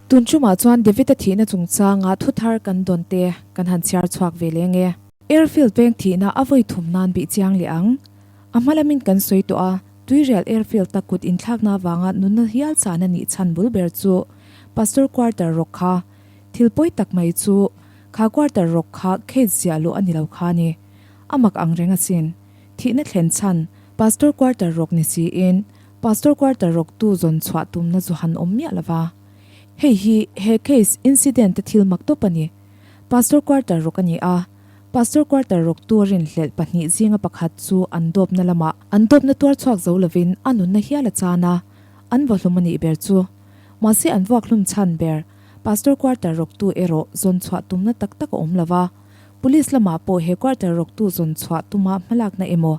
Tun ṭumah chuan David-a thihna chungchanga thu thar kan dawn te kan han chhiar chhuak ve leng e. Airfield peng thihna a vawi thum nan bih chiang leh ang. A hma lamin kan sawi tawh a, Tuirial Airfield-a kut inthlakna avanga nunna hial chan a nih chhan bul ber chu Pastor Quarter rawk kha. Thil pawi tak mai chu kha Quarter rawk kha case ziah luh a ni lo kha a ni. A mak ang reng asin. Thihna thlen chhan Pastor Quarter rawk ni siin Pastor Quarter rawktu zawn chhuah tumna zu han awm miah lova. Hei hi he case incident te thil mak tawp a ni. Pastor Quarter rawk a ni a, Pastor Quarter rawktu a rinhlelh pahnih zinga pakhat chu an dawpna lamah an dawpna tuar chhuak zo lovin a nunna hial a chan a, an vawhlum a nih ber chu. Mahse an vuakhlum chhan ber Pastor Quarter rawktu erawh zawn chhuah tumna tak tak a awm lova, Police lamah pawh he Quarter rawktu zawn chhuah tuma hmalakna emaw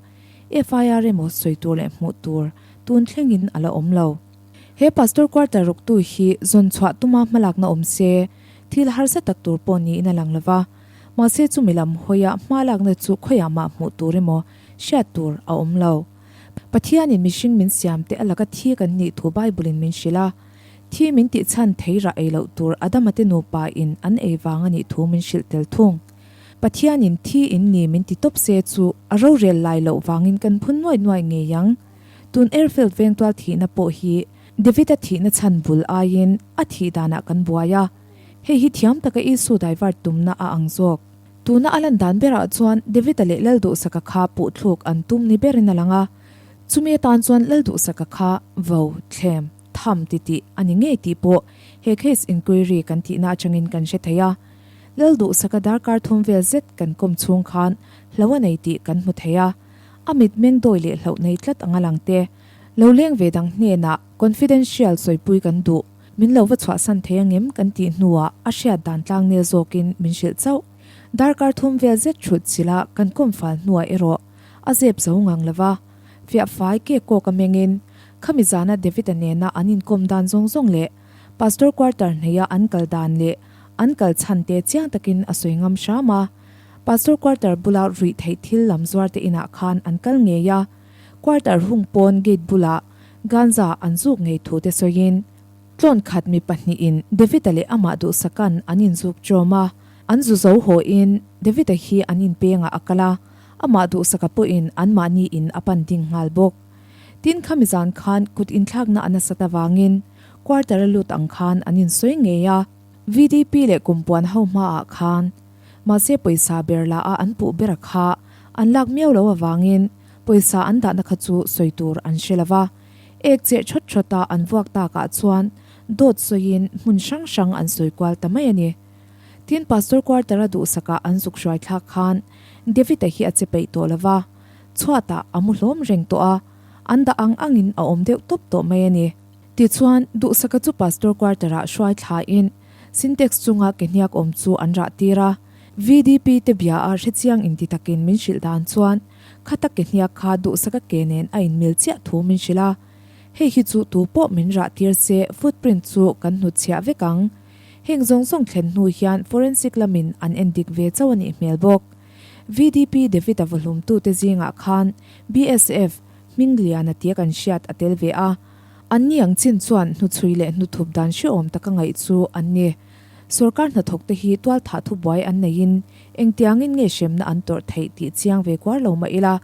FIR emaw sawi tur leh hmuh tur tun thlengin a la awm lo. He Pastor Quarter ruktu hi zawn chhuah tuma hmalakna awm se, thil harsa tak tur pawh niin a lang lo va. Mahse chumi lam hawia hmalakna chu khawiah mah hmuh tur emaw hriat tur a awm lo. Pathianin mihring min siam te a laka thi kan nih thu Bible-in min hrilh a. Thi min tih chhan thei rah ei loh tur Adama te nupa in an ei vang a nih thu min hrilh tel thung. Pathianin thi in ni min ti tawp se chu a rorel lai loh vangin kan phun nuai nuai ngei ang. Tun airfield vengtual thihna pawh hi David-a thihna chhan bul aiin a thih danah kan buai a, hei hi thiam taka Isu divert tumna a ang zawk. Tuna a lan dan berah chuan David-a leh Lalduhsaka kha puhthluk an tum ni berin a lang a, chumi atan chuan Lalduhsaka kha vo, thlem, tham ti tih a ni ngei tih pawh he case inquiry kan tihna atangin kan hre thei a. Lalduhsaka darkar thum vel zet kan kawm chhung khan hlo a nei tih kan hmu thei a, a mitmeng dawi leh hloh nei tlat anga lang te, lo leng ve dang hnenah confidential sawipui kan duh, min lo va chhuahsan thei angem kan tih hnuah a hriat dan tlang nel zawkin min hrilh chauh. Darkar thum vel zet thut chilh kan kawm fal hnuah erawh a zep zo ngang lo va, fiah fai kek kawk a mengin khami zana David-a nena an inkawm dan zawng zawng leh Pastor quarter hneia an kal dan leh an kal chhan te chiang takin a sawi ngam hram a. Pastor quarter bula ruih theih thil lam zuar te inah khan an kal ngei a. Quarter hung pawn gate bulah ganja an zuk ngei thu te sawiin tlawn khat mi pahnihin David-a leh amah duhsakan an inzuk chawm a. An zu zo hawiin David-a hi an inpengah a kal a, amah duhsaka pawhin anmahni in a pan ding nghal bawk. Tin khami zan khan kut inthlakna a nasat avangin Quarter a lut ang khan an insawi ngei a, VDP leh kumpuan ho hmaah khan mahse pawisa ber la a an puh ber a kha an lak miau lo avangin pawisa an dahna kha chu sawi tur an hre lo va. Ek cheh thawt thawt a an vuak takah chuan dawt sawiin hmun hrang hrang an sawi kual ta mai a ni. Tin Pastor Quarter a duhsakah an zuk hruai thlak khan David-a hi a che peih tawh lo va, chhuatah a mu hlawm reng tawh a, an dah ang angin a awm deuh tawp tawh mai a ni. Tichuan, Duhsaka chu Pastor Quarter-ah hruai thlain Sintex chunga ke hniak awm chu an rah tir a. VDP te bia a hrechiang inti takin min hrilh dan chuan khata ke hniak kha Duhsaka ke nen a inmil chiah thu min hrilh a. Hei hi chu tu pawh min rah tir se footprint chu kan hnutchhiah vek ang. Heng zawng zawng thlen hnu hian forensic lamin an endik ve chauh a nih hmel bawk. VDP David-a vawhlumtute zingah khan BSF Hmingliana tia kan hriat a tel ve a. Anni ang chin chuan hnuchhui leh hnuthup dan hrehawm taka ngaih chu an ni. Sorkar hnathawkte hi tualthah thubuai an neihin engtiangin nge hremna an tawrh theih tih chiang ve kuar lo mah ila,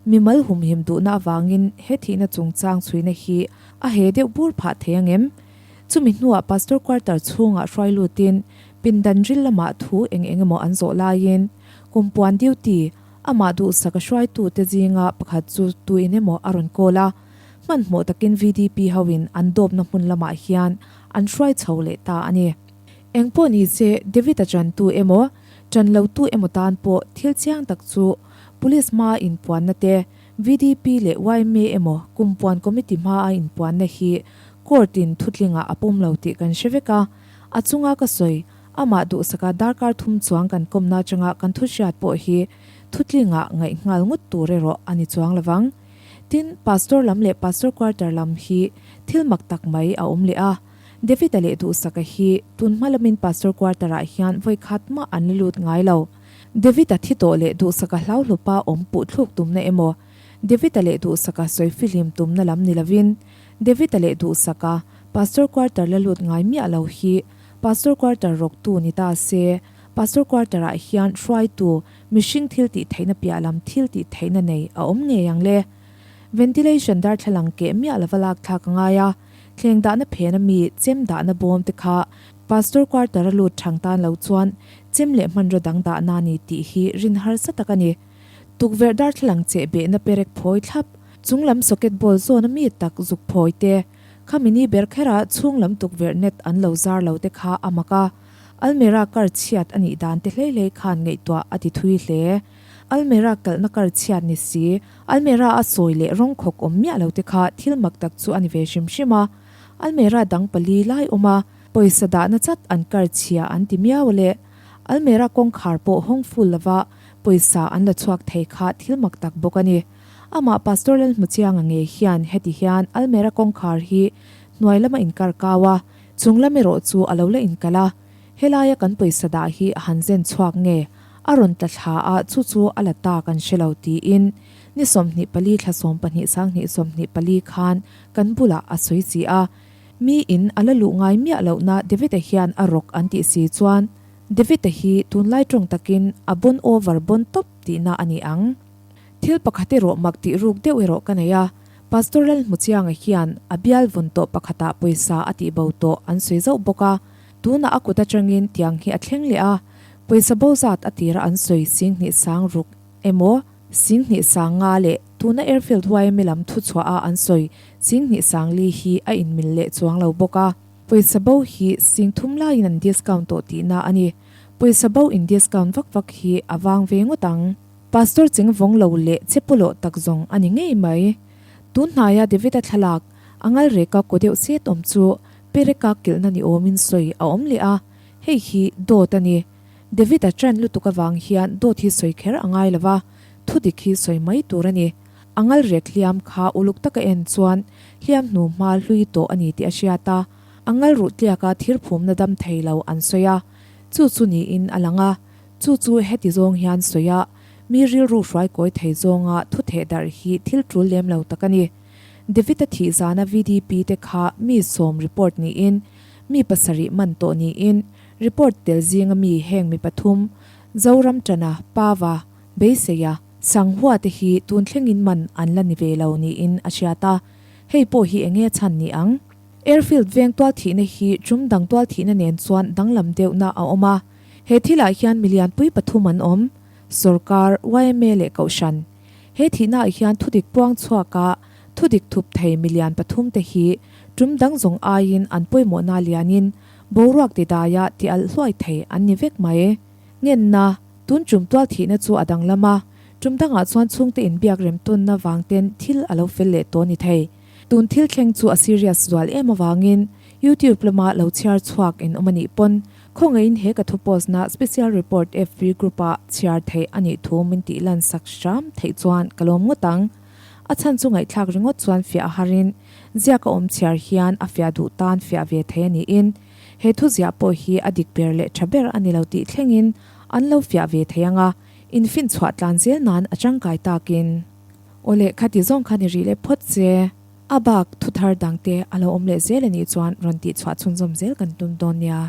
mimal humhim duhna avangin he thihna chungchang chhuina hi a he deuh bur phah thei angem? Chumi hnuah Pastor Quarter chhungah hruai lutin pindan ril lamah thu eng eng emaw an zawh laiin kumpuan duty amah duhsak a hruaitute zinga pakhat chu tuin emaw a rawn call a. Hmanhmawh takin VDP hoin an dawpna hmun lamah hian an hruai chho leh ta a ni. Engpawh ni se, David-a chantu emaw, chan lotu emaw tan pawh thil chiang tak chu Police hmaa inpuanna te, VDP leh yma emaw Kumpuan Committee hmaa inpuanna hi Court-in thutlingah a pawm lo tih kan hre vek a. A chunga ka sawi, amah duhsaka darkar thum chuang kan kawmna atanga kan thu hriat pawh hi thutlingah ngaih nghal ngawt tur erawh a ni chuang lovang. Tin, Pastor lam leh Pastor Quarter lam hi thil mak tak mai a awm leh a. David-a leh Duhsaka hi tun hma lamin Pastor Quarter-ah hian vawi khat mah an la lut ngai lo. David-a thi tawh leh Duhsaka hlauhlupa awm puh thluk tumna emaw, David-a leh Duhsaka sawi fihlim tumna lam ni lovin, David-a leh Duhsaka Pastor quarter la lut ngai miah lo hi Pastor quarter rawktu ni ta se, Pastor quarter ah hian hruaitu mihring thil tih theihna piah lam thil tih theihna nei a awm ngei ang le. Ventilation darthlalang keh miah lova lak thlak a ngai a, thleng dahna phena mi chem dahna bawm te kha Pastor quarter a lut thang tan lo chuan chem leh hmanraw dang dahna a ni tih hi rin harsa tak a ni. Tukverh darthlalang cheh behna perek phawi thlap, chung lam socket ball zawna mi tak zuk phawi te, khami ni ber khera chhung lam tukverh net an lo zar lo te kha a mak a. Almera kar chhiat a nih dan te hlei hlei khan ngaihtuah a ti thui hle. Almera kalhna kar chhiat ni si, Almera a sawi leh rawng khawk awm miah lo te kha thil mak tak chu a ni ve hrim hrim a. Almera dang pali lai awm a, pawisa dahna chat an kar chhia an ti miau a le. Almera kawngkhar pawh hawng ful lova pawisa an la chhuak thei kha thil mak tak bawk a ni. Amah Pastor Lalhmuchianga ngei hian heti hian Almera kawngkhar hi hnuai lama inkar kau a, chung lam erawh chu a lo la inkalh a. Helaia kan pawisa dah hi a han zen chhuak nge a rawn tla thla a chu chu a la ta kan hre lo tiin ni 24 thla 12 sanghnih 24 khan kan bulah a sawi si a. Mi in a la luh ngai miah lohna David-a hian a rawk an tih si chuan David-a hi tunlai tawng takin a bon over bon tawp tihna a ni ang. Thil pakhat erawh mak tih ruk deuh erawh ka nei a, Pastor Lalhmuchianga hian a bial vun tawh pakhatah pawisa a tih bo tawh an sawi zauh bawk a, tunah a kut atangin tiang hi a thleng leh a, pawisa bo zat a tira an sawi 20 sang ruk emaw 20 sang nga leh tuna Airfield yma lam thuchhuah a an sawi 20 sang li hi a inmil leh chuang lo bawk a, pawisa bo hi 30 laiin an discount tawh tihna a ni. Pawisa bo in discount vak vak hi a vang ve ngawt ang. Pastor cheng vawng lo leh che pawlawh tak zawng a ni ngei mai. Tun hnaia David-a thlalak, a ngal reka kaw deuh set awm chu pereka kilhna ni awmin sawi a awm leh a, hei hi dawt a ni. David-a ṭan lutuk avang hian dawt hi sawi kher a ngai lo va, thudik hi sawi mai tur a ni. A ngal rek hliam kha uluk taka en chuan hliam hnu hma hlui tawh a ni tih a hriat a, a ngal ruh tliaka thir phumna dam thei lo an sawi a, chu chu niin a lang a. Chu chu heti zawng hian sawi a, mi rilru hruai kawi thei zawnga thu theh darh hi thil tul lem lo tak a ni. David-a thih zana VDP te kha mi sawm report niin, mi pasarih man tawh niin, report tel zinga mi heng mi pathum, Zoram Tana, Pava, Beiseia, Sanghua te hi tun thlengin man an la ni ve lo niin a hriat a, hei pawh hi enge a chhan ni ang? Airfield veng tual thihna hi tum dang tual thihna nen chuan danglam deuhna a awm a. He thilah hian milianpui pathum an awm, Sorkar, yma leh Kohhran. He thihnaah hian thudik puang chhuaka thudik thup thei milian pathum te hi tum dang zawng aiin an pawimawhna lianin boruak ti daia ti alh hluai thei an ni vek mai. Ngenna, tun tum tual thihna chu a danglam a, tum dangah chuan chhungte inbiak remtawnna vang ten thil a lo fel leh tawh ni thei. Tun thil thleng chu a serious zual em avangin YouTube lama lo chhiar chhuak in awm a nih pawn Khawngaihin he ka thu post na special report FB group ah chhiar theih a nih thu min tih lan sak hram theih chuan ka lawm ngawt ang. A chhan chu ngaihthlak ringawt chuan fiah a har in ziak a awm chhiar hian a fiah duh tan fiah ve thei a niin he thu ziah pawh hi a dik ber leh tha ber a ni lo tih thlengin an lo fiah ve thei ang a, in fin chhuah tlan zel nan a tangkai takin. Awle khati zawng kha ni rih leh phawt che. A bak thu thar dangte a lo awm leh zel a nih chuan rawn tih chhuah chhunzawm zel kan tum dawn nia.